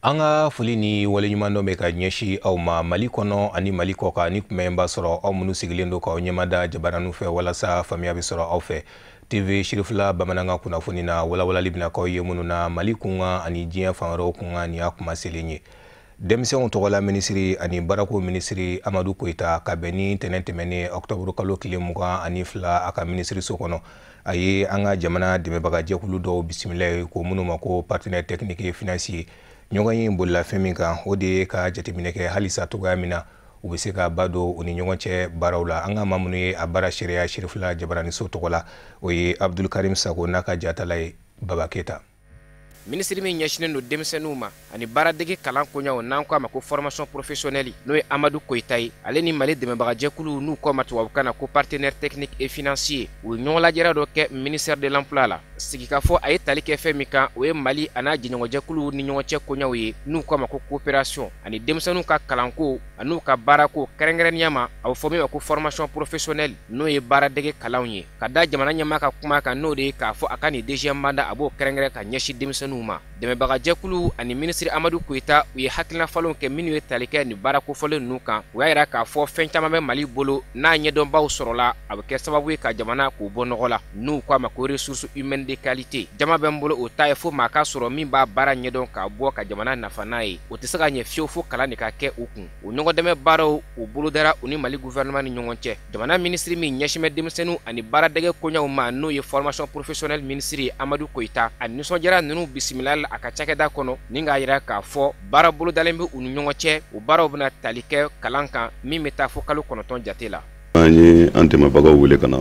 An ka foli ni waleɲumandɔn bɛ ka ɲɛsin aw ma Mali kɔnɔ ani Mali kɔkan. Ni kunbɛn b'a sɔrɔ aw minnu sigilen don k'aw ɲɛmada jabaraniw fɛ walasa faamuya bɛ sɔrɔ aw fɛ TV Sirifila bamanankan kunnafoni na, walawalali bɛna k'aw ye minnu na Mali kunkan ani diɲɛ fan wɛrɛw kunkan. Nin y'a kuma selen ye. Denmisɛnw tɔgɔla minisiri ani baarako minisiri Amadu Koyita, ka bɛn ni tɛnɛn tɛmɛnen ɔkutɔburu kalo tile 22, a ka minisiriso kɔnɔ, a ye an ka jamana dɛmɛbagajɛkulu dɔw bisimila ye, ko minnu ma ko partenaire technique et financier. Ɲɔgɔn ye bolila fɛn min kan, o de ye ka jateminɛ kɛ halisa togoya min na u bɛ se ka ba don u ni ɲɔgɔn cɛ baaraw la. An ka maa minnu ye a baara seereya Sirifila jabaraniso tɔgɔ la, o ye Abdulkarim Sako n'a ka jatala ye Baba Keyita. Minisiri min ɲɛsinnen don denmisɛnninw ma ani baaradege kalan koɲaw, n'an ko a ma ko formation professionnelle, n'o ye Amadu Koyita ye, ale ni Mali dɛmɛbagajɛkulu, n'u kɔ ma tubabukan na ko partenaire technique et financier, u ye ɲɔgɔn lajɛra dɔ kɛ ministère de l'Emploi la. Sigikafɔ a ye tali kɛ fɛn min kan, o ye Mali a n'a jɛɲɔgɔnjɛkuluw ni ɲɔgɔn cɛ koɲaw ye, n'u ko a ma ko coopération, ani denmisɛnninw ka kalanko an'u ka baarako, kɛrɛnkɛrɛnnenya ma a bɛ fɔ min ma ko formation professionnelle, n'o ye baaradege kalanw ye. Ka da jamana ɲɛmaa ka kuma kan, n'o de ye k'a fɔ a ka nin deuxième mandat, a b'o kɛrɛnkɛrɛn ka ɲɛsin denmisɛnninw ma. Dɛmɛbagajɛkulu ani minisiri Amadu Koyita, u ye hakilina falenw kɛ minnu ye tali kɛ nin baara kofɔlen ninnu kan. U y'a yira k'a fɔ fɛn caman bɛ Mali bolo, n'a ɲɛdɔnbaw sɔrɔla, a bɛ kɛ sababu ye ka jamana k'u bɔ nɔgɔ la, n'u ko a ma ko ressources humaines de qualité. Jama bɛ n bolo, o ta ye fo maa ka sɔrɔ min b'a baara ɲɛdɔn k'a bɔ ka jamana nafa n'a ye. O tɛ se ka ɲɛ fiyewu fo kalan de ka kɛ u kun. O ɲɔgɔndɛmɛ baaraw, u bolodara u ni Mali gouvernement ni ɲɔgɔn cɛ. Jamana minisiri min ɲɛsin bɛ denmisɛnninw ani baaradege koɲaw ma, n'o ye formation professionnelle minisiri Amadu Koyita, a nisɔndiyara ninnu bisimila a ka cakɛda kɔnɔ, ni k'a yira k'a fɔ baara bolodalen bɛ u ni ɲɔgɔn cɛ. O baaraw bɛna tali kɛ kalan kan min bɛ taa fo kalo 9 jate la. An ye an dɛmɛbagaw wele ka na,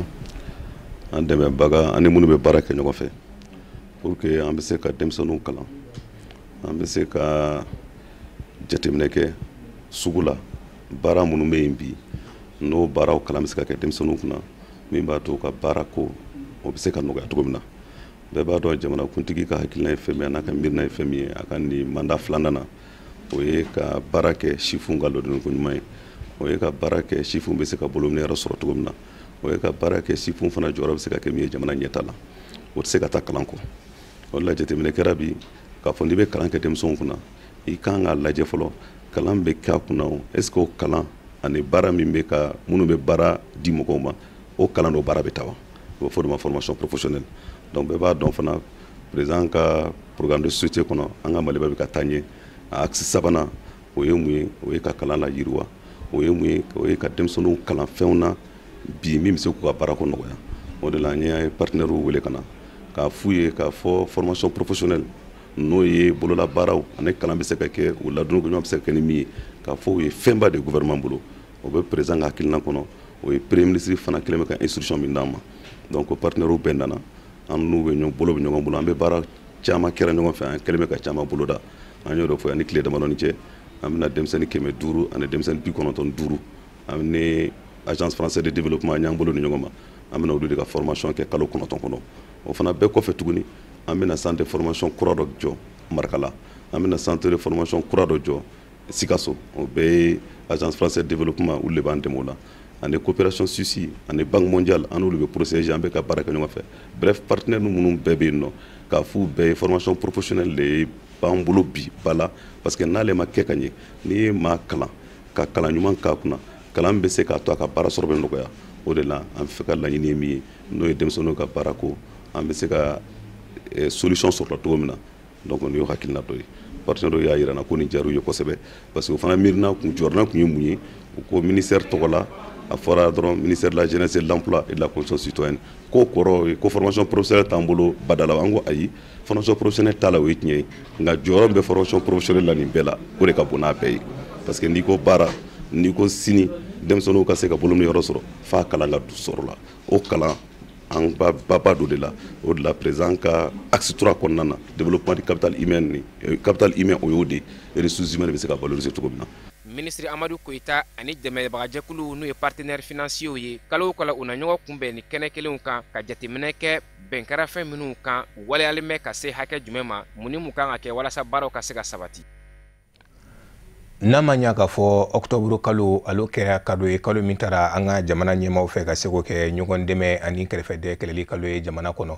an dɛmɛbaga ani minnu bɛ baara kɛ ɲɔgɔn fɛ, pour que an bɛ se ka denmisɛnninw kalan, an bɛ se ka jateminɛ kɛ sugu la, baara minnu bɛ yen bi, n'o baaraw kalan bɛ se ka kɛ denmisɛnninw kunna, min b'a to u ka baara ko o bɛ se ka nɔgɔya cogo min na. Bɛɛ b'a dɔn jamanakuntigi ka hakilina ye fɛn min ye, a n'a ka miirina ye fɛn min ye a ka nin mandat filanan na, o ye ka baara kɛ sifinw ka ladonniko ɲuman ye, o ye ka baara kɛ sifinw bɛ se ka bolominɛyɔrɔ sɔrɔ cogo min na, o ye ka baara kɛ sifinw fana jɔyɔrɔ bɛ se ka kɛ min ye jamana ɲɛta la. O tɛ se ka taa kalan kɔ. O de la jateminɛ kɛra bi k'a fɔ n'i bɛ kalan kɛ denmisɛnw kunna, i kan k'a lajɛ fɔlɔ kalan bɛ kɛ a kunna o, est ce que o kalan ani baara min bɛ ka minnu bɛ baara di mɔgɔw ma, o kalan n'o baara bɛ taa wa? O bɛ fɔ o de ma formation professionnelle. Donc bɛɛ b'a dɔn fana, président ka programme de société kɔnɔ, an ka Maliba bɛ ka taa ɲɛ. A axe sabanan, o ye mun ye? O ye ka kalan layiriwa. O ye mun ye? O ye ka denmisɛnninw kalan fɛnw na bi min bɛ se k'u ka baarako nɔgɔya. O de la an ye partenaires wele ka na k'a f'u ye k'a fɔ formation professionnelle, n'o ye bololabaaraw ani kalan bɛ se ka kɛ, o ladonniko ɲuman bɛ se ka kɛ ni min ye, k'a fɔ u ye fɛnba de gouvernement bolo. O bɛ président ka hakilina kɔnɔ, o ye premier ministre fana kɛlen bɛ ka instruction min d'an ma. Donc partenaires bɛɛ nana, an n'u bɛ ɲɔgɔn bolo, bɛ ɲɔgɔn bolo, an bɛ baara caman kɛra ɲɔgɔn fɛ, an kɛlen bɛ ka caman boloda. An y'o de fɔ yan ni tile damadɔni cɛ, an bɛna denmisɛnnin 500 ani denmisɛnnin 95, an ni Agence française de développement, an y'an bolo ni ɲɔgɔn ma, an bɛna olu de ka formation kɛ kalo 9 kɔnɔ. O fana bɛɛ kɔfɛ tuguni, an bɛna centre de formation kura dɔ jɔ Marikala, an bɛna centre de formation kura dɔ jɔ Sikaso. O bɛɛ ye Agence française de développement, olu de b'an dɛmɛ o la, ani coopération suisse ani Banque mondiale, an n'olu bɛ procéder, an bɛ ka baara kɛ ɲɔgɔn fɛ. Bref, partenaire minnu bɛɛ bɛ yen nɔ, k'a f'u bɛɛ ye formation professionnelle de b'an bolo bi ba la, parce que n'ale ma kɛ ka ɲɛ, n'i ye maa kalan ka kalan ɲuman k'a kunna, kalan bɛ se k'a to a ka baara sɔrɔ bɛ nɔgɔya. O de la an bɛ fɛ ka laɲini ye min ye, n'o ye denmisɛnninw ka baara ko, an bɛ se ka solution sɔrɔ cogo min na. Donc nin y'o hakilina dɔ ye. Partenaires y'a yira n na ko nin diyara u ye kosɛbɛ, parce que o fana miirina kun jɔrɔna kun ye mun ye? U ko ministère tɔgɔ la, a fɔra dɔrɔn ministère de la Jeunesse et de l'Emploi et de la Condition citoyenne, ko kɔrɔ ko formation professionnelle t'an bolo badala. An ko ayi, formation professionnelle t'a la, o ye tiɲɛ ye, nka jɔyɔrɔ min bɛ formation professionnelle la nin bɛɛ la, o de ka bon n'a bɛɛ ye, parce que n'i ko baara, n'i ko sini denmisɛnninw ka se ka bolominɛyɔrɔ sɔrɔ, f'a kalan ka du sɔrɔ la. O kalan an ba ba dɔ de la. O de la président ka axe 3 kɔnɔna na, développement du capital humain, ni capital humain, o y'o de ressources humaines bɛ se ka valoriser cogo min na. Minisiri Amadu Koyita ani dɛmɛbagajɛkulu, n'u ye partenaire financier ye, kalo o kalo u na ɲɔgɔn kunbɛn ni kɛnɛ kelenw kan ka jateminɛ kɛ bɛn kɛra fɛn minnu kan, waleyalen bɛ ka se hakɛ jumɛn ma, mun ni mun kan ka kɛ walasa baaraw ka se ka sabati. N'a ma ɲa k'a fɔ octobre kalo alo kɛra kalo ye, kalo min taara an ka jamana ɲɛmaaw fɛ ka se k'o kɛ ɲɔgɔn dɛmɛ ani kɛrɛfɛdɛ kɛlɛli kalo ye jamana kɔnɔ.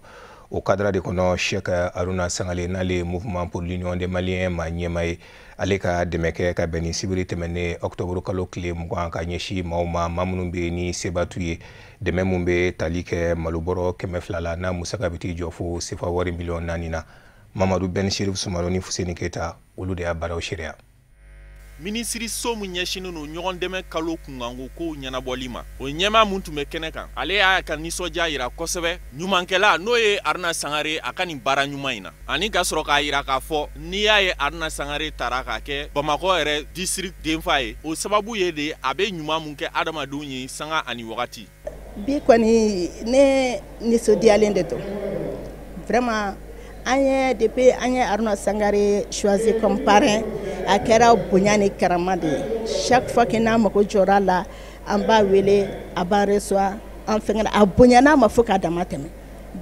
O cadre de kɔnɔ, Cheikh Haruna Sangale, n'ale Mouvement pour l'Union des Maliens ma ɲɛmaa ye, ale ka dɛmɛ kɛ ka bɛn ni sibiri tɛmɛnen octobre kalo tile 20 ka ɲɛsin maaw ma, maa minnu bɛ ni seba t'u ye. Dɛmɛ mun bɛ tali kɛ malobɔrɔ 200 la, n'a musaka bɛ t'i jɔ fo sefa wari miliyɔn 4 na. Mamadu Ben Sherif Sumaro ni Fuseni Keyita, olu de y'a baaraw seereya. Minisiriso min ɲɛsinnen don ɲɔgɔn dɛmɛ kalo kunkanko kow ɲɛnabɔli ma, o ɲɛmaa mun tun bɛ kɛnɛ kan, ale y'a ka nisɔndiya yira kosɛbɛ ɲumankɛla n'o ye Haruna Sangare a ka nin baara ɲuman in na, ani ka sɔrɔ k'a yira k'a fɔ n'i y'a ye Haruna Sangare taara k'a kɛ Bamakɔ yɛrɛ district denfa ye, o sababu ye de a bɛ ɲuman mun kɛ adamadenw ye sanga ani wagati. Bi kɔni, ne nisɔndiyalen de don vraiment. An ye, depuis an ye Haruna Sangare choisi comme parrain, a kɛra bonya ni karama de ye. Chaque fois que n'an mago jɔra a la, an b'a wele, a b'an reçoit, an fɛngɛ a bonyana ma fo k'a dama tɛmɛ.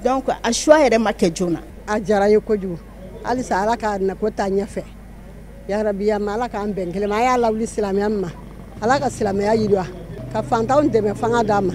Donc a choix yɛrɛ ma kɛ joona. A diyara n ye kojugu. Halisa Ala ka nako taa ɲɛfɛ yarabi. Ma Ala k'an bɛn kelen ma. A y'a lawuli silamɛya min ma, Ala ka silamɛya yiriwa, ka fantanw dɛmɛ, fanga d'a ma.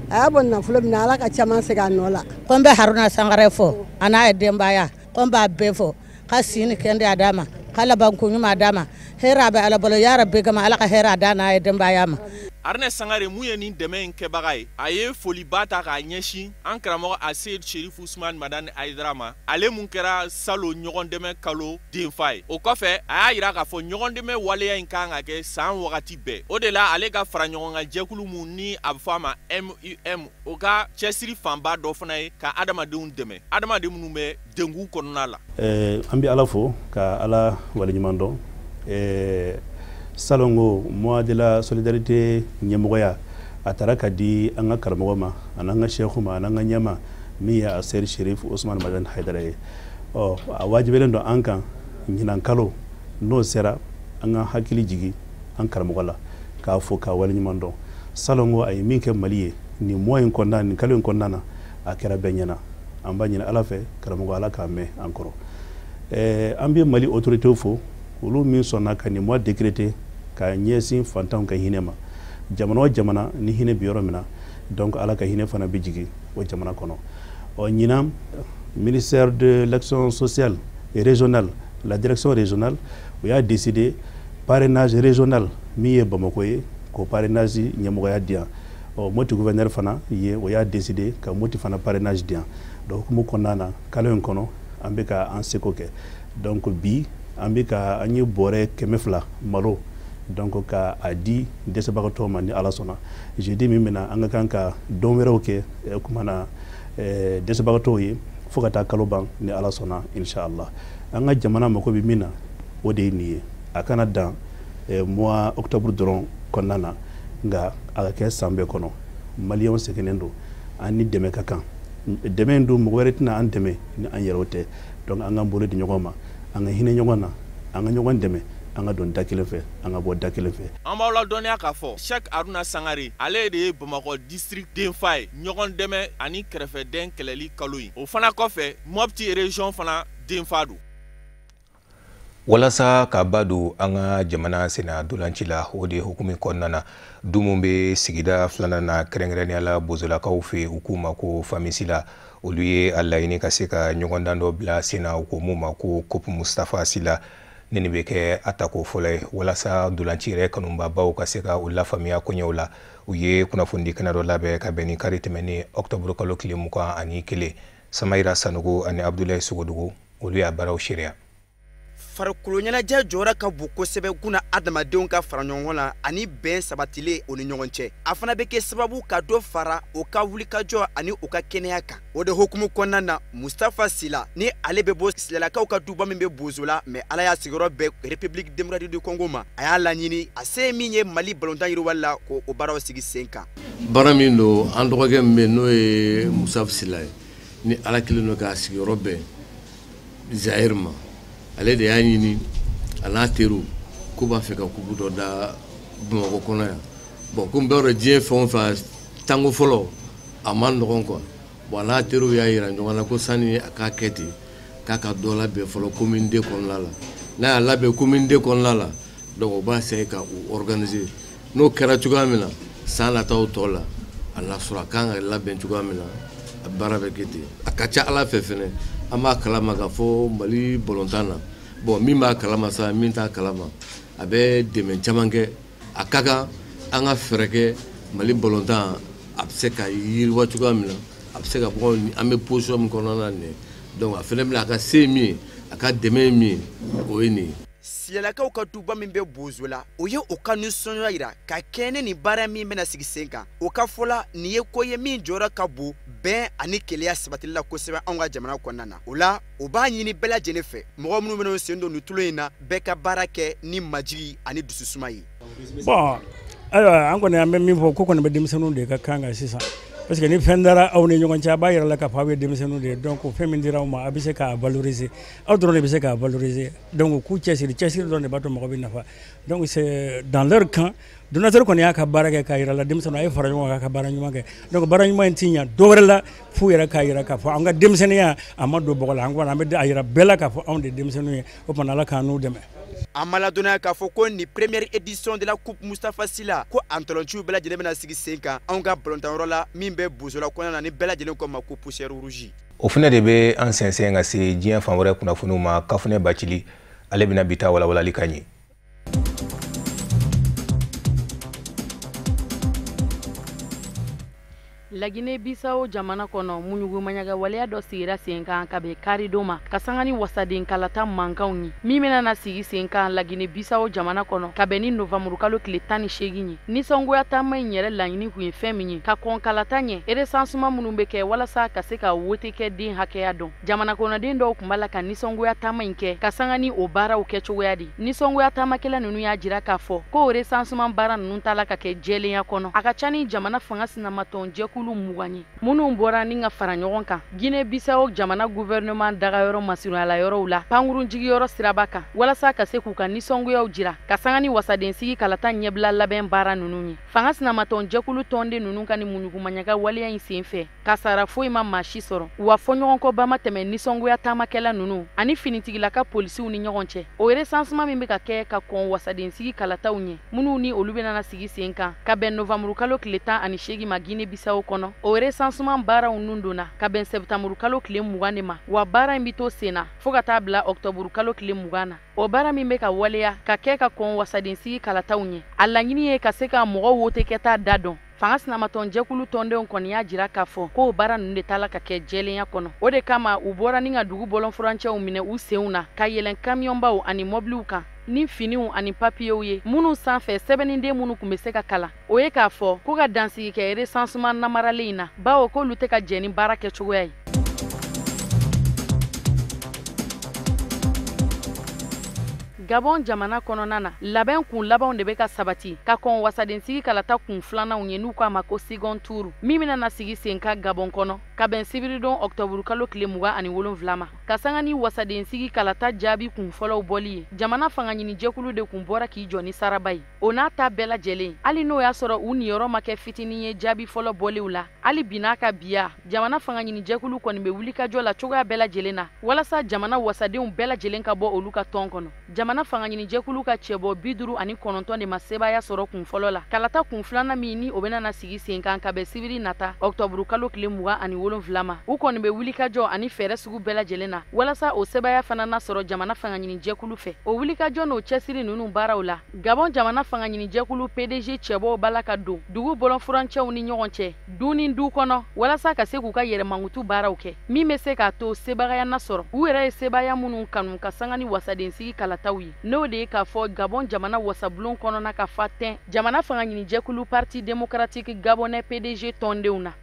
A y'a bɔ nafolo min na, Ala ka caman segin a nɔ la. Ko n bɛ Haruna Sangare fo, a n'a ye denbaya, ko n b'a bɛɛ fo, ka si ni kɛnɛya d'a ma, ka labanko ɲuman d'a ma. Hɛrɛ bɛ Ala bolo yarabi kama, Ala ka hɛrɛ d'a n'a ye denbaya ma. Haruna Sangare mun ye nin dɛmɛ in kɛbaga ye, a ye foliba ta k'a ɲɛsin an karamɔgɔ Aseyid Sherifu Usman Madani Hayidara ma, ale mun kɛra salon ɲɔgɔn dɛmɛ kalo denfa ye. O kɔfɛ, a y'a yira k'a fɔ ɲɔgɔn dɛmɛ waleya in kan ka kɛ san wagati bɛɛ. O de la, ale ka fara ɲɔgɔn kan jɛkulu mun ni a bɛ fɔ a ma MUM, o ka cɛsiri fanba dɔ fana ye ka adamadenw dɛmɛ, adamaden minnu bɛ degun kɔnɔna la. An bɛ Ala fo ka Ala waleɲuman dɔn. Salongo mois de la solidarité ɲɛmɔgɔya a taara ka di an ka karamɔgɔ ma, a n'an ka sɛku ma, a n'an ka ɲɛma min ye Aseri Sherif Usman Madani Hayidara ye. Ɔ a wajibiyalen don an kan, ɲinan kalo n'o sera, an ka hakili jigi an karamɔgɔ la k'a fɔ k'a waleɲuman dɔn. Salongo a ye min kɛ Mali ye nin mois in kɔnɔna, nin kalo in kɔnɔna na, a kɛra bɛɛ ɲɛna. An b'a ɲini Ala fɛ, karamɔgɔ, Ala k'a mɛn an kɔrɔ. An bɛ Mali autorités fo, olu min sɔnna ka nin mois décréter ka ɲɛsin fantanw ka hinɛ ma. Jamana o jamana ni hinɛ bɛ yɔrɔ min na, donc Ala ka hinɛ fana bɛ jigin o jamana kɔnɔ. Ɔ ɲinan, ministère de l'Action sociale et régionale, la direction régionale, u y'a décidé parrainage régional min ye Bamakɔ ye, k'o parrainage ɲɛmɔgɔya di yan. Ɔ Moti gouverneur fana ye, o y'a décidé ka Moti fana parrainage di yan. Donc hukumu kɔnɔna na, kalo in kɔnɔ, an bɛ ka an seko kɛ. Donc bi an bɛ ka an ye bɔrɛ 200 malo, donc ka a di dɛsɛbagatɔw ma. Ni Ala sɔnna, jeudi min bɛna, an ka kan ka don wɛrɛw kɛ o kuma na dɛsɛbagatɔw ye fo ka taa kalo ban, ni Ala sɔnna, inshallah. An ka jamana mako bɛ min na, o de ye nin ye. A kana dan mois octobre dɔrɔn kɔnɔna na, nka a ka kɛ san bɛɛ kɔnɔ. Maliyɛnw sɛgɛnnen don, an ni dɛmɛ ka kan. Dɛmɛ in dun, mɔgɔ wɛrɛ tɛna an dɛmɛ ni an yɛrɛw tɛ. Donc an k'an bolo di ɲɔgɔn ma, an ka hinɛ ɲɔgɔn na, an ka ɲɔgɔn dɛmɛ, an ka don da kelen fɛ, an ka bɔ da kelen fɛ. An b'aw ladɔnniya k'a fɔ Cheikh Haruna Sangare, ale de ye Bamakɔ district denfa ye ɲɔgɔn dɛmɛ ani kɛrɛfɛdɛn kɛlɛli kalo in. O fana kɔfɛ, Mopti région fana denfa don. Walasa ka ba don an ka jamana senna dolanci la, o de hukumu kɔnɔna na, du mun bɛ sigida filanan na, kɛrɛnkɛrɛnnenya la bozolakaw fɛ, u k'u ma ko Famisila, olu ye a laɲini ka se ka ɲɔgɔndan dɔ bila sen na, u ko mun ma ko Coupe Mustafa Sila. Ni nin bɛ kɛ a tako fɔlɔ ye, walasa dolanci yɛrɛ kanubabaw ka se ka u lafaamuya koɲɛw la, u ye kunnafoni kɛnɛ dɔ labɛn ka bɛn ni kari tɛmɛnen octobre kalo tile 21. Samayira Sanogo ani Abudulayi Sogodogo, olu y'a baaraw seereya. Farikolo ɲɛnajɛ jɔyɔrɔ ka bon kosɛbɛ gunna adamadenw ka fara ɲɔgɔn la ani bɛn sabatilen o ni ɲɔgɔn cɛ. A fana bɛ kɛ sababu ka dɔ fara o ka wulikajɔ ani u ka kɛnɛya kan. O de hukumu kɔnɔna na, Mustafa Sila ni ale bɛ bɔ Silalakaw ka duba min bɛ Bozola, mɛ Ala y'a sigiyɔrɔ bɛn République démocratique du Congo ma, a y'a laɲini a se min ye Mali balontan yiriwali la, ko o baaraw sigi sen kan. Baara min don, an dɔgɔkɛ min bɛ yen, n'o ye Mustafa Sila ye, ni Ala kelen don k'a sigiyɔrɔ bɛn Zaire ma, ale de y'a ɲini a n'a teriw k'u b'a fɛ ka coupe dɔ da Bamakɔ kɔnɔ yan. Bon, komi bɛɛ b'a dɔn, diɲɛ fɛn o fɛn tanko fɔlɔ a man nɔgɔn quoi. Bon, a n'a teriw y'a yira ɲɔgɔn na ko sani a k'a kɛ ten, k'a ka dɔ labɛn fɔlɔ commune D kɔnɔna la. N'a y'a labɛn commune D kɔnɔna la, Donc o b'a essayer ka u organiser. N'o kɛra cogoya min na, san nataw tɔ la, a n'a sɔrɔ a kan ka labɛn cogoya min na, a baara bɛ kɛ ten. A ka ca Ala fɛ fɛnɛ, an b'a kalama k'a fɔ Mali balontan na, bon, min b'a kalama sa, min t'a kalama, a bɛ dɛmɛ caman kɛ. A ka kan an ka fɛɛrɛ kɛ Mali balontan a bɛ se ka yiriwa cogoya min na, a bɛ se ka bɔ an bɛ position min kɔnɔna na nin ye. Donc a fɛnɛ bɛna a ka se ye min ye, a ka dɛmɛ ye min ye, o ye nin ye. Siyalakaw ka duba min bɛ Bozola, o ye u ka nisɔndiya yira ka kɛɲɛ ni baara min bɛna sigi sen kan. O ka fɔ la, nin ye ko ye min jɔyɔrɔ ka bon bɛn ani kelenya sabatili la kosɛbɛ anw ka jamana kɔnɔna na. O la, u b'a ɲini bɛɛ lajɛlen fɛ, mɔgɔ minnu bɛna sen don nin tulon in na, bɛɛ ka baara kɛ ni majigi ani dususuma ye. Bon, ayiwa, an kɔni an bɛ min fɔ, ko kɔni bɛ denmisɛnninw de ka kan kan sisan, parce que ni fɛn dara aw ni ɲɔgɔn cɛ, a b'a yira la k'a fɔ aw ye denmisɛnninw de ye. Donc fɛn min dira aw ma, a bɛ se k'a valoriser, aw dɔrɔn de bɛ se k'a valoriser. Donc k'u cɛsiri, cɛsiri dɔrɔn de b'a to mɔgɔ bɛ nafa. Donc c'est dans leur camp. Donateur kɔni y'a ka baara kɛ k'a yira la denmisɛnninw a ye fara ɲɔgɔn kan ka baara ɲuman kɛ. Donc baara ɲuman in ti ɲa dɔ wɛrɛ la f'u yɛrɛ k'a yira k'a fɔ an ka denmisɛnninya a ma don bɔgɔ la. An kɔni an bɛ a yira bɛɛ la k'a fɔ anw de ye denmisɛnninw ye. O tuma Ala k'an n'u dɛmɛ. An ma ladɔnniya k'a fɔ ko nin première édition de la coupe Moustapha Sylla, ko a ntolanciw bɛɛ lajɛlen bɛna sigi sen kan anw ka balontan la min bɛ Bozola kɔnɔna na, ni bɛɛ lajɛlen ko ma ko poussière rouge. O fana de bɛ an sɛnsɛn ka se diɲɛ fan wɛrɛ kunnafoniw ma. Kafunɛ Bacili, ale bɛna bi ta walawalali ka ɲɛ. Lagine Bisawo jamana kɔnɔ, muɲugumaɲaga waleya dɔ sigira sen kan ka bɛn karidon ma, ka sanga ni wasaden kalata mankanw ye min bɛna na sigi sen kan Lagine Bisawo jamana kɔnɔ ka bɛn ni novanburukalo tile 18 ye. Nisɔngoya taama in yɛrɛ laɲini kun ye fɛn min ye, ka kɔn kalata ɲɛ, recensement minnu bɛ kɛ walasa ka se ka wote kɛ den hakɛya dɔn. Jamana kɔnɔden dɔw tun b'a la ka nisɔngoya taama in kɛ ka sanga ni o baaraw kɛcogoya de. Nisɔngoya taamakɛla ninnu y'a jira k'a fɔ ko recensement baara ninnu t'a la ka kɛ jɛlenya kɔnɔ. A ka ca ni jamana fanga sinamatɔn jɛkulu 20 ye minnu bɔra ni ka fara ɲɔgɔn kan Guinée Bissau jamana gouvernement dagayɔrɔ masurunyala yɔrɔw la, pankurun jigiyɔrɔ siraba kan, walasa ka se k'u ka nisɔngoyaw jira ka sanga ni wasadensigi kalata ɲɛbila labɛn baara ninnu ye. Fanga sinamatɔn jɛkulu tɔnden ninnu ka ni muɲugumaɲaga waleya in sen fɛ, kasara foyi ma maa si sɔrɔ, wa fɔɲɔgɔnkɔba ma tɛmɛ nisɔngoya taamakɛla ninnu ani finitigilaka polisiw ni ɲɔgɔn cɛ. O recensement min bɛ ka kɛ ka kɔn wasadensigi kalataw ɲɛ, minnu ni olu bɛna sigi sen kan ka bɛn novanburukalo tile 18 ma Guinée Bissau kɔnɔ, o recensement baaraw nun donna ka bɛn sɛptanburukalo tile 20 de ma, wa baara in bɛ to sen na fo ka taa bila ɔkutɔburukalo tile 20 na. O baara min bɛ ka waleya ka kɛ ka kɔn wasadensigi kalataw ɲɛ, a laɲini ye ka se ka mɔgɔw wote kɛta da dɔn. Fanga sinamatɔn jɛkulu tɔndenw kɔni y'a jira k'a fɔ k'o baara ninnu de t'a la ka kɛ jɛlenya kɔnɔ. O de kama u bɔra ni ka dugu bɔlɔnfurancɛw minɛ u senw na, ka yɛlɛn kamiyɔnbaw ani mɔbiliw kan ni finiw ani papiyew ye minnu sanfɛ sɛbɛnniden minnu tun bɛ se ka kalan, o ye k'a fɔ ko ka dansigi kɛ recensement namaralen in na, bawo k'olu tɛ ka jɛn ni baara kɛcogoya ye. Gabon jamana kɔnɔna na, labɛn kun labanw de bɛ ka sabati ka kɔn wasadensigi kalata kun filananw ye n'u k'a ma ko second tour, min bɛna na sigi sen kan Gabon kɔnɔ ka bɛn sibiridon ɔkutɔburukalo tile 27 ma, ka sanga ni wasadensigi kalata jaabi kun fɔlɔw bɔli ye. Jamana fangaɲinijɛkulu de kun bɔra k'i jɔ ni saraba ye. O n'a ta bɛɛ lajɛlen, hali n'o y'a sɔrɔ u niyɔrɔ ma kɛ fitinin ye jaabi fɔlɔ bɔlenw la, hali bi n'a ka biya, jamana fangaɲinijɛkulu kɔni bɛ wulikajɔ la cogoya bɛɛ lajɛlen na walasa jamana wasadenw bɛɛ lajɛlen ka bɔ olu ka tɔn kɔnɔ. Jamana fangaɲinijɛkulu ka cɛbɔ 59 de ma sebaaya sɔrɔ kun fɔlɔ la. Kalata kun filanan min ni o bɛna na sigi sen kan ka bɛn sibiri nata ɔkutɔburukalo tile 27 ma, u kɔni bɛ wulikajɔ ani fɛɛrɛ sugu bɛɛ lajɛlen na walasa o sebaaya fana na sɔrɔ jamana fangaɲinijɛkulu fɛ. O wulikajɔ n'o cɛsiri ninnu baaraw la, Gabon jamana fangaɲinijɛkulu PDG cɛbɔw b'a la ka don dugu bɔlɔnfurancɛw ni ɲɔgɔn cɛ, du ni du kɔnɔ, walasa ka se k'u ka yɛrɛmankutu baaraw kɛ min bɛ se k'a to sebagaya na sɔrɔ u yɛrɛ ye sebaaya minnu kanu ka sanga ni wasadensigi kalataw ye. N'o de ye k'a fɔ Gabon jamana wasabulon kɔnɔna ka fa tɛn jamana fangaɲinijɛkulu Parti démocratique gabonais PDG tɔndenw na.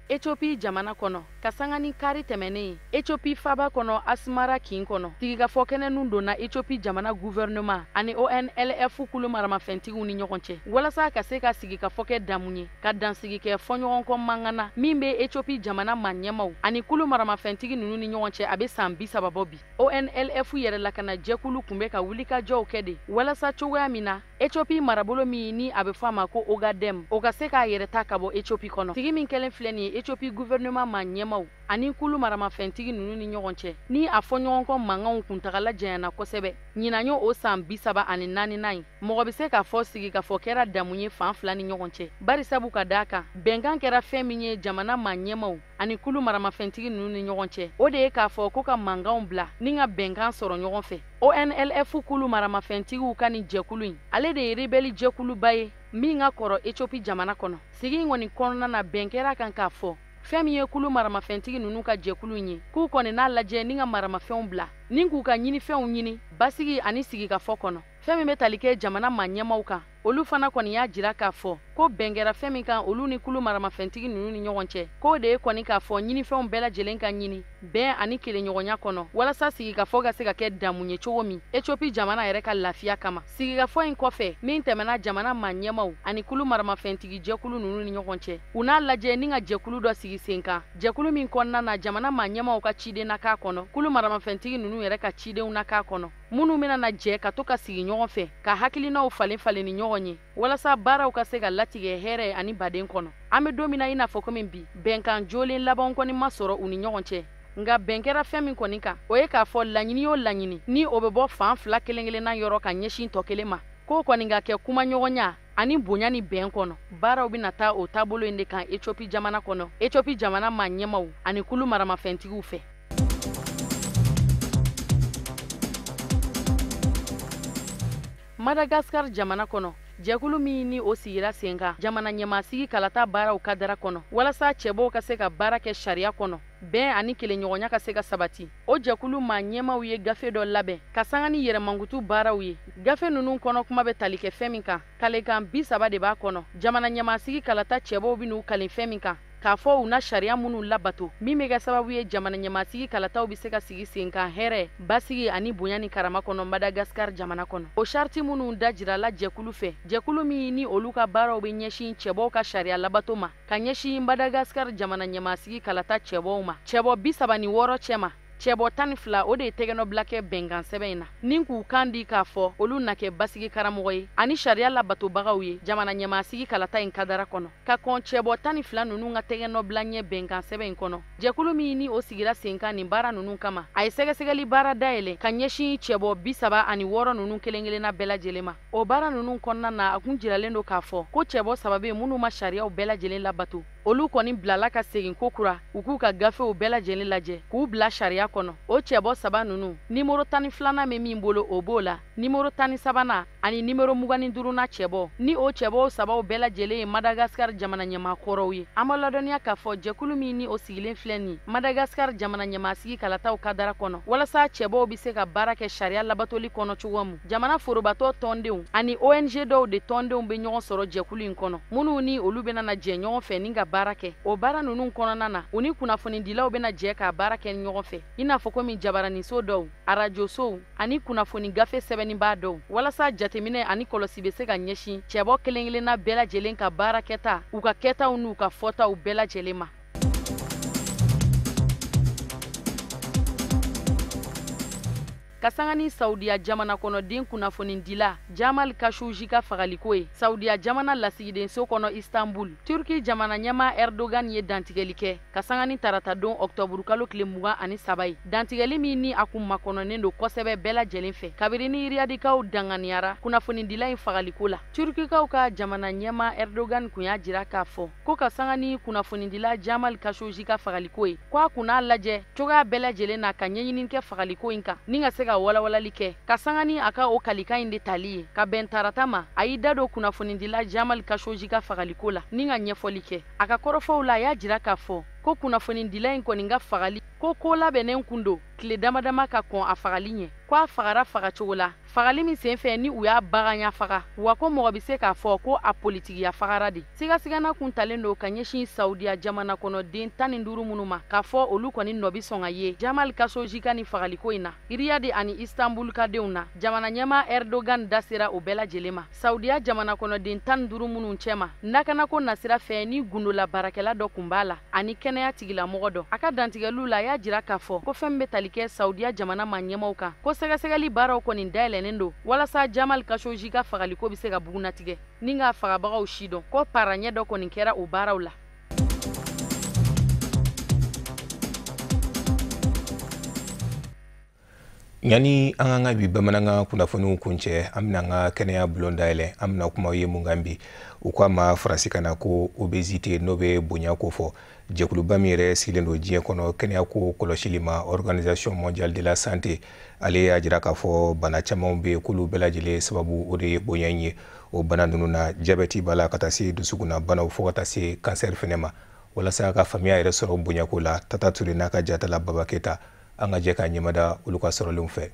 Ethiopie jamana kɔnɔ, ka sanga ni kari tɛmɛnen ye, Ethiopie faba kɔnɔ Asmara kin kɔnɔ, sigikafɔ kɛnɛ nun donna Ethiopie jamana gouvernement ani ONLF kulu maramafɛntigiw ni ɲɔgɔn cɛ walasa ka se ka sigikafɔ kɛ damu ye, ka dansigi kɛ fɔɲɔgɔnkɔ mankan na min bɛ Ethiopie jamana maa ɲɛmaw ani kulu maramafɛntigi ninnu ni ɲɔgɔn cɛ a bɛ san 30 bɔ bi. ONLF yɛrɛ lakana jɛkulu tun bɛ ka wulikajɔw kɛ de walasa cogoya min na Ethiopie marabolo min ni a bɛ fɔ a ma ko Ogadem, o ka se k'a yɛrɛ ta ka bɔ Ethiopie kɔnɔ. Sigi min kɛlen filɛ nin ye Ethiopie gouvernement ma ɲɛmaw ani kulu maramafɛntigi ninnu ni ɲɔgɔn cɛ, ni a fɔ ɲɔgɔn kɔ mankanw kuntagala janyana kosɛbɛ. Ɲinan ye o san 34nan ye. Mɔgɔ bɛ se k'a fɔ sigikafɔ kɛra damu ye fan fila ni ɲɔgɔn cɛ, barisabu ka d'a kan bɛnkan kɛra fɛn min ye jamana ma ɲɛmaw ani kulu maramafɛntigi ninnu ni ɲɔgɔn cɛ, o de ye k'a fɔ ko ka mankanw bila ni ka bɛnkan sɔrɔ ɲɔgɔn fɛ. ONLF kulu maramafɛntigiw ka nin jɛkulu in, ale de ye rebelle jɛkuluba ye min ka kɔrɔ Ethiopie jamana kɔnɔ. Sigi in kɔni kɔnɔna na, bɛn kɛra kan k'a fɔ fɛn min ye kulu maramafɛntigi ninnu ka jɛkulu in ye, k'u kɔni n'a lajɛ ni ka maramafɛnw bila ni k'u ka ɲinifɛnw ɲini basigi ani sigikafɔ kɔnɔ. Fɛn min bɛ tali kɛ jamana maa ɲɛmaw kan, olu fana kɔni y'a jira k'a fɔ ko bɛn kɛra fɛn min kan olu ni kulu maramafɛntigi ninnu ni ɲɔgɔn cɛ, k'o de ye kɔni k'a fɔ ɲinifɛnw bɛɛ lajɛlen ka ɲini bɛn ani kelenɲɔgɔnya kɔnɔ, walasa sigikafɔ ka se ka kɛ damu ye cogo min Ethiopie jamana yɛrɛ ka lafiya kama. Sigikafɔ in kɔfɛ min tɛmɛna jamana maa ɲɛmaw ani kulu maramafɛntigi jɛkulu ninnu ni ɲɔgɔn cɛ, u n'a lajɛ ni ka jɛkulu dɔ sigi sen kan, jɛkulu min kɔnɔna na jamana maa ɲɛmaw ka ciden na k'a kɔnɔ, kulu maramafɛntigi ninnu yɛrɛ ka cidenw na k'a kɔnɔ, minnu bɛna na jɛ ka to ka sigi ɲɔgɔn fɛ ka hakilinaw falen falen ni ɲɔgɔn ye walasa baaraw ka se ka latigɛ hɛrɛ ani baden kɔnɔ. An bɛ don min na i n'a fɔ komi bi, bɛnkan jolen laban kɔni ma sɔrɔ u ni ɲɔgɔn cɛ, nka bɛn kɛra fɛn min kɔni kan, o ye k'a fɔ laɲini o laɲini ni o bɛ bɔ fan fila kelen kelenna yɔrɔ ka ɲɛsin tɔ kelen ma, k'o kɔni ka kɛ kumaɲɔgɔnya ani bonya ni bɛn kɔnɔ. Baaraw bɛna taa o taabolo in de kan Ethiopie jamana kɔnɔ, Ethiopie jamana maa ɲɛmaw ani kulu maramafɛntigiw fɛ. Madagascar jamana kɔnɔ, jɛkulu min ni o sigira sen kan jamana ɲɛmaasigi kalata baaraw kadara kɔnɔ walasa cɛbɔw ka se ka baara kɛ sariya kɔnɔ, bɛn ani kelenɲɔgɔnya ka se ka sabati, o jɛkulu maa ɲɛmaw ye gafe dɔ labɛn ka sanga ni yɛrɛmankutu baaraw ye. Gafe ninnu kɔnɔ kuma bɛ tali kɛ fɛn min kan, kalekan 30 de b'a kɔnɔ. Jamana ɲɛmaasigi kalata cɛbɔw bɛ n'u kalen fɛn min kan, k'a fɔ u na sariya minnu labato min bɛ kɛ sababu ye jamana ɲɛmaasigi kalataw bɛ se ka sigi sen kan hɛrɛ, basigi ani bonya ni karama kɔnɔ Madagascar jamana kɔnɔ. O sariti minnu dajirala jɛkulu fɛ, jɛkulu min ni olu ka baaraw bɛ ɲɛsin cɛbɔw ka sariya labato ma ka ɲɛsin Madagascar jamana ɲɛmaasigi kalata cɛbɔw ma, cɛbɔ 36 cɛma, cɛbɔ 12 o de ye tɛgɛnɔbila kɛ bɛnkan sɛbɛn in na, ni k'u kan di k'a fɔ olu na kɛ basigi karamɔgɔ ye ani sariya labatobagaw ye jamana ɲɛmaasigi kalata in kadara kɔnɔ. Ka kɔn cɛbɔ 12 ninnu ka tɛgɛnɔbila ɲɛ bɛnkan sɛbɛn in kɔnɔ, jɛkulu min ni o sigira sen kan nin baara ninnu kama, a ye sɛgɛsɛgɛli baara dayɛlɛ ka ɲɛsin cɛbɔ 36 ninnu kelen kelenna bɛɛ lajɛlen ma. O baara ninnu kɔnɔna na, a kun jiralen don k'a fɔ ko cɛbɔ 3 bɛ minnu ma sariyaw bɛɛ lajɛlen labato, olu kɔni bilala ka segin ko kura u k'u ka gafew bɛɛ lajɛlen lajɛ k'u bila sariya kɔnɔ. O cɛbɔ 3 ninnu, nimoro 12nan bɛ min bolo o b'o la, nimoro 13nan ani nimoro 25nan cɛbɔ, ni o cɛbɔw 3 bɛɛ lajɛlen ye Madagascar jamana ɲɛmaa kɔrɔw ye. An b'a ladɔnniya k'a fɔ jɛkulu min ni o sigilen filɛ nin Madagascar jamana ɲɛmaasigi kalataw kadara kɔnɔ walasa cɛbɔw bɛ se ka baara kɛ sariya labatoli kɔnɔ cogo min, jamana forobatɔ tɔndenw ani ONG dɔw de tɔndenw bɛ ɲɔgɔn sɔrɔ jɛkulu in kɔnɔ, minnu ni olu bɛna na jɛ ɲɔgɔn fɛ ni ka baara kɛ. O baara ninnu kɔnɔna na, u ni kunnafonidilaw bɛna jɛ k'a baara kɛ ɲɔgɔn fɛ, i n'a fɔ komi jabaraninso dɔw, arajosow ani kunnafoni gafe sɛbɛnnibaa dɔw, walasa jateminɛ ani kɔlɔsi bɛ se ka ɲɛsin cɛbɔ kelen kelenna bɛɛ lajɛlen ka baara kɛta, u ka kɛtaw n'u ka fɔtaw bɛɛ lajɛlen ma. Ka sanga ni Saudiya jamana kɔnɔden kunnafonidila Jamal Khashoggi ka fagaliko ye Saudiya jamana lasigidenso kɔnɔ Istanbul, Turki jamana ɲɛmaa Erdogan ye dantigɛli kɛ ka sanga ni taratadon ɔktɔburu kalo tile 23 ye, dantigɛli min ni a kun makɔnɔnen don kosɛbɛ bɛɛ lajɛlen fɛ kabiri ni Riyadikaw danganiyara kunnafonidila in fagaliko la. Turkikaw ka jamana ɲɛmaa Erdogan kun y'a jira k'a fɔ ko ka sanga ni kunnafonidila Jamal Khashoggi ka fagaliko ye, ko a kun n'a lajɛ cogoya bɛɛ lajɛlen na ka ɲɛɲini kɛ fagaliko in kan ni ka se ka walawalali kɛ ka sanga ni a ka o kalikan in de tali ye ka bɛn tarata ma. A y'i da don kunnafonidila Jamal Khashoggi ka fagaliko la ni ka ɲɛfɔli kɛ. A ka kɔrɔfɔw la, a y'a jira k'a fɔ ko kunnafonidila in kɔni ka fagali ko labɛnnen kun don tile dama dama ka kɔn a fagali ɲɛ, ko a fagara fagacogo la, fagali min senfɛ ni u y'a baganya faga, wa ko mɔgɔ bɛ se k'a fɔ ko a politigiya fagara de. Sigasigana kun talen don ka ɲɛsin Saudiya jamana kɔnɔden 15 minnu ma, k'a fɔ olu kɔni nɔ bɛ sɔn ka ye Jamal Khashoggi ka nin fagaliko in na Riyad ani Istanbul kadenw na. Jamana ɲɛmaa Erdogan da sera o bɛɛ lajɛlen ma. Saudiya jamana kɔnɔden 15 minnu cɛma, lakanako nasira fɛ ni gundola baarakɛla dɔ kun b'a la ani kɛnɛya tigilamɔgɔ dɔ. A ka dantigɛliw la, a y'a jira k'a fɔ ko fɛn bɛ tali kɛ Saudiya jamana ma ɲɛmaw kan, ko sɛgɛsɛgɛli baaraw kɔni dayɛlɛnnen don walasa Jamal Khashoggi ka fagaliko bɛ se ka bugunnatigɛ ni k'a fagabagaw si dɔn, ko paraɲɛ dɔ kɔni kɛra o baaraw la. Ɲani an k'an ka bi bamanankan kunnafoniw kuncɛ, an bɛna an ka kɛnɛya bulon dayɛlɛ. An bɛna kuma ye mun kan bi? U k'a ma faransikan na ko obésité, n'o bɛ bonya ko fɔ. Jɛkuluba min yɛrɛ sigilen don diɲɛ kɔnɔ kɛnɛya ko kɔlɔsili ma, Organisation mondiale de la santé, ale y'a jira k'a fɔ bana camanw bɛ yen k'olu bɛɛ lajɛlen sababu o de ye bonya in ye. O bana ninnu na, jabɛti b'a la, ka taa se dusukunna banaw, fo ka taa se kansɛri fɛnɛ ma. Walasa ka faamuya yɛrɛ sɔrɔ bonyako la, Tata Ture n'a ka jatala Baba Keta, an ka jɛ ka ɲɛmada olu ka sɔrɔlenw fɛ.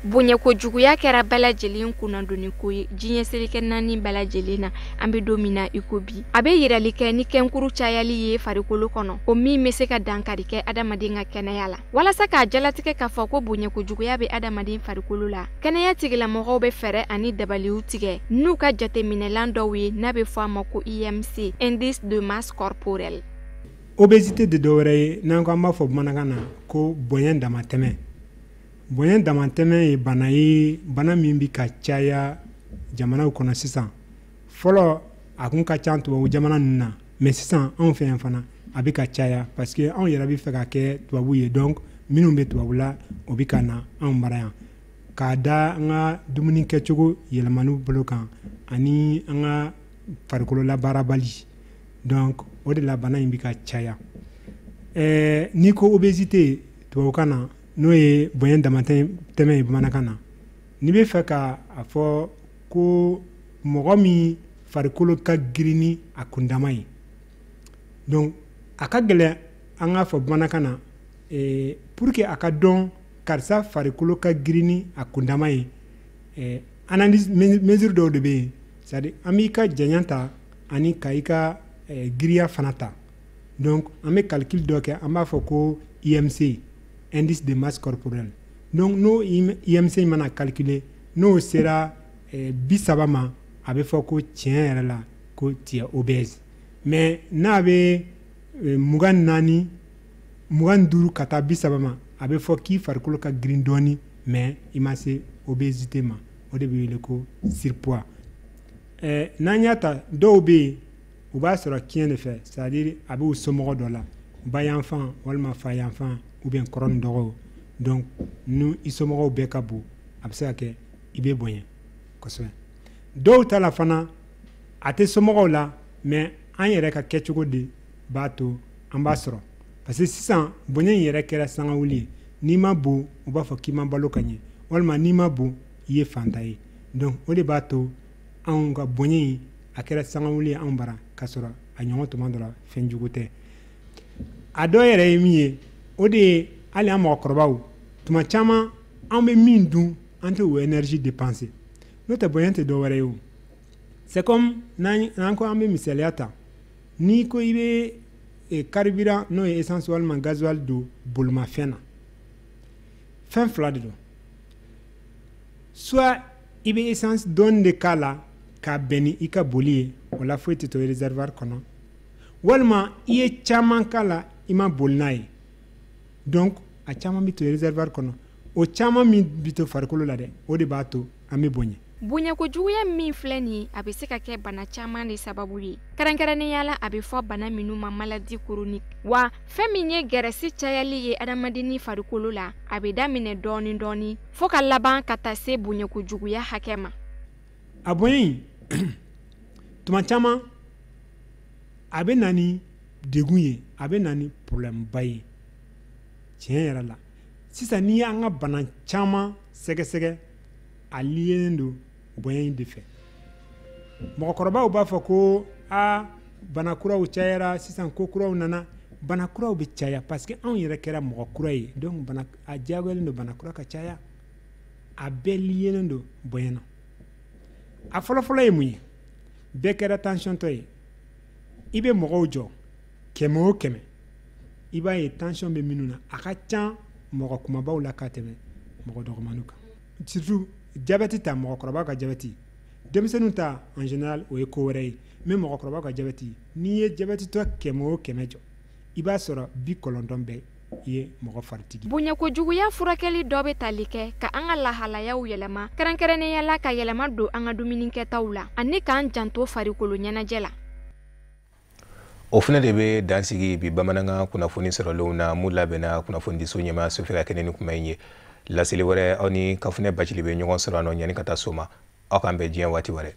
Bonyako juguya kɛra bɛɛ lajɛlen kunnadonni ko ye diɲɛ seleke naani bɛɛ lajɛlen na. An bɛ don min na i ko bi, a bɛ yirali kɛ ni kɛnkuru cayali ye farikolo kɔnɔ, o min bɛ se ka dankari kɛ adamaden ka kɛnɛya la. Walasa k'a jalatigɛ k'a fɔ ko bonyako juguya bɛ adamaden farikolo la, kɛnɛya tigilamɔgɔw bɛ fɛɛrɛ ani dabaliw tigɛ n'u ka jateminɛlan dɔw ye, n'a bɛ fɔ a ma ko IMC, indice de masse corporelle. Obésité de dɔwɛrɛ ye, n'an ko an b'a fɔ bamanankan na ko bonya damatɛmɛ. Bonya damatɛmɛ ye bana ye, bana min bɛ ka caya jamanaw kɔnɔ sisan. Fɔlɔ, a kun ka ca tubabu jamana ninnu na, mais sisan anw fɛ yan fana a bɛ ka caya, parce que anw yɛrɛ bɛ fɛ ka kɛ tubabu ye. Donc minnu bɛ tubabu la, o bɛ ka na anw mara yan, k'a da an ka dumuni kɛcogo yɛlɛmaniw bolo kan ani an ka farikolo labaarabali. Donc o de la bana in bɛ ka caya. N'i ko obésité tubabukan na, n'o ye bonya damatɛmɛ ye bamanankan na, n'i bɛ fɛ ka a fɔ ko mɔgɔ min farikolo ka girin ni a kundama ye, donc a ka gɛlɛn an k'a fɔ bamanankan na. Pour que a ka dɔn karisa farikolo ka girin ni a kundama ye, analyse mesure dɔw de bɛ yen, c'est à dire an b'i ka janya ta ani ka i ka giriya fana ta. Donc an bɛ calcul dɔ kɛ, an b'a fɔ ko IMC, indice de masse corporelle. Donc n'o IMC mana calculer, n'o sera 30 ma, a bɛ fɔ ko tiɲɛ yɛrɛ la ko tu es obèse. Mais n'a bɛ 24, 25 ka taa 30 ma, a bɛ fɔ k'i farikolo ka girin dɔɔni, mais i ma se obésité ma. O de bɛ wele ko surpoids. N'an y'a ta, dɔw bɛ yen, u b'a sɔrɔ tiɲɛ de fɛ, c'est à dire a b'u somɔgɔ dɔ la, bayanfan walima fayanfan ou bien kɔrɔ ni dɔgɔw. Donc ni i somɔgɔw bɛɛ ka bon, a bɛ se ka kɛ i bɛ bonya kosɛbɛ. Dɔw ta la fana, a tɛ somɔgɔw la, mais an yɛrɛ ka kɛcogo de b'a to an b'a sɔrɔ, parce que sisan bonya in yɛrɛ kɛra sangawuli ye. N'i ma bon, u b'a fɔ k'i ma balo ka ɲɛ, walima n'i ma bon, i ye fantan ye. Donc o de b'a to anw ka bonya in a kɛra sangawuli ye anw bara, k'a sɔrɔ a ɲɔgɔn tuma dɔ la fɛn jugu tɛ. A dɔ yɛrɛ ye min ye, o de ye hali an mɔgɔkɔrɔbaw, tuma caman an bɛ min dun, an tɛ o énergie dépenser. N'o tɛ, bonya tɛ dɔ wɛrɛ ye o. C'est comme n'an ko an bɛ misaliya ta, n'i ko i bɛ carburant, n'o ye essence walima gasoil, don bolimafɛn na, fɛn fila de don: soit i bɛ essence dɔɔni de k'a la k'a bɛn ni i ka boli ye, o la foyi tɛ to réservoir kɔnɔ, walima i ye caman k'a la, i ma boli n'a ye, donc a caman bɛ to réservoir kɔnɔ. O caman min bɛ to farikolo la dɛ, o de b'a to an bɛ bonya. Bonyako juguya min filɛ nin ye, a bɛ se ka kɛ bana caman de sababu ye, kɛrɛnkɛrɛnnenya la a bɛ fɔ bana minnu ma maladie chronique. Wa fɛn min ye gɛrɛsi cayali ye adamadenni farikolo la, a bɛ daminɛ dɔɔni dɔɔni fɔɔ ka laban ka taa se bonyako juguya hakɛ ma. A bonya in, tuma caman a bɛ na ni degun ye, a bɛ na ni problème ba ye tiɲɛ yɛrɛ la. Sisan n'i y'an ka bana caman sɛgɛsɛgɛ, a liélen don bonya in de fɛ. Mɔgɔkɔrɔbaw b'a fɔ ko aa, bana kuraw cayara sisan, ko kuraw nana. Bana kuraw bɛ caya parce que anw yɛrɛ kɛra mɔgɔ kura ye. Donc bana a diyagoyalen don bana kura ka caya. A bɛɛ liélen don bonya na. A fɔlɔfɔlɔ ye mun ye? Bɛɛ kɛra tension tɔ ye. I bɛ mɔgɔw jɔ 100 o 100, i b'a ye tension bɛ minnu na, a ka ca mɔgɔ kumabaw la ka tɛmɛ mɔgɔ dɔgɔmaninw kan. Surtout diabète ta, mɔgɔkɔrɔba ka diabète. Denmisɛnninw ta en général, o ye ko wɛrɛ ye, mais mɔgɔkɔrɔba ka diabète, n'i ye diabète tɔ 100 o 100 jɔ, i b'a sɔrɔ 90 bɛɛ ye mɔgɔ faritigi. Bonyako juguya furakɛli dɔ bɛ tali kɛ ka an ka lahalayaw yɛlɛma, kɛrɛnkɛrɛnnenya la ka yɛlɛma don an ka dumunikɛtaw la ani k'an janto farikolo ɲɛnajɛ la. O fana de bɛ dan sigi bi bamanankan kunnafoni sɔrɔlenw na mun labɛnna kunnafonidiso ɲɛmaa sofɛ ka kɛnɛ ni kuma in ye. Laseli wɛrɛ, aw ni Kafunɛ Bacili bɛ ɲɔgɔn sɔrɔ nɔ. Ɲani ka taa so ma, aw k'an bɛn diɲɛ waati wɛrɛ.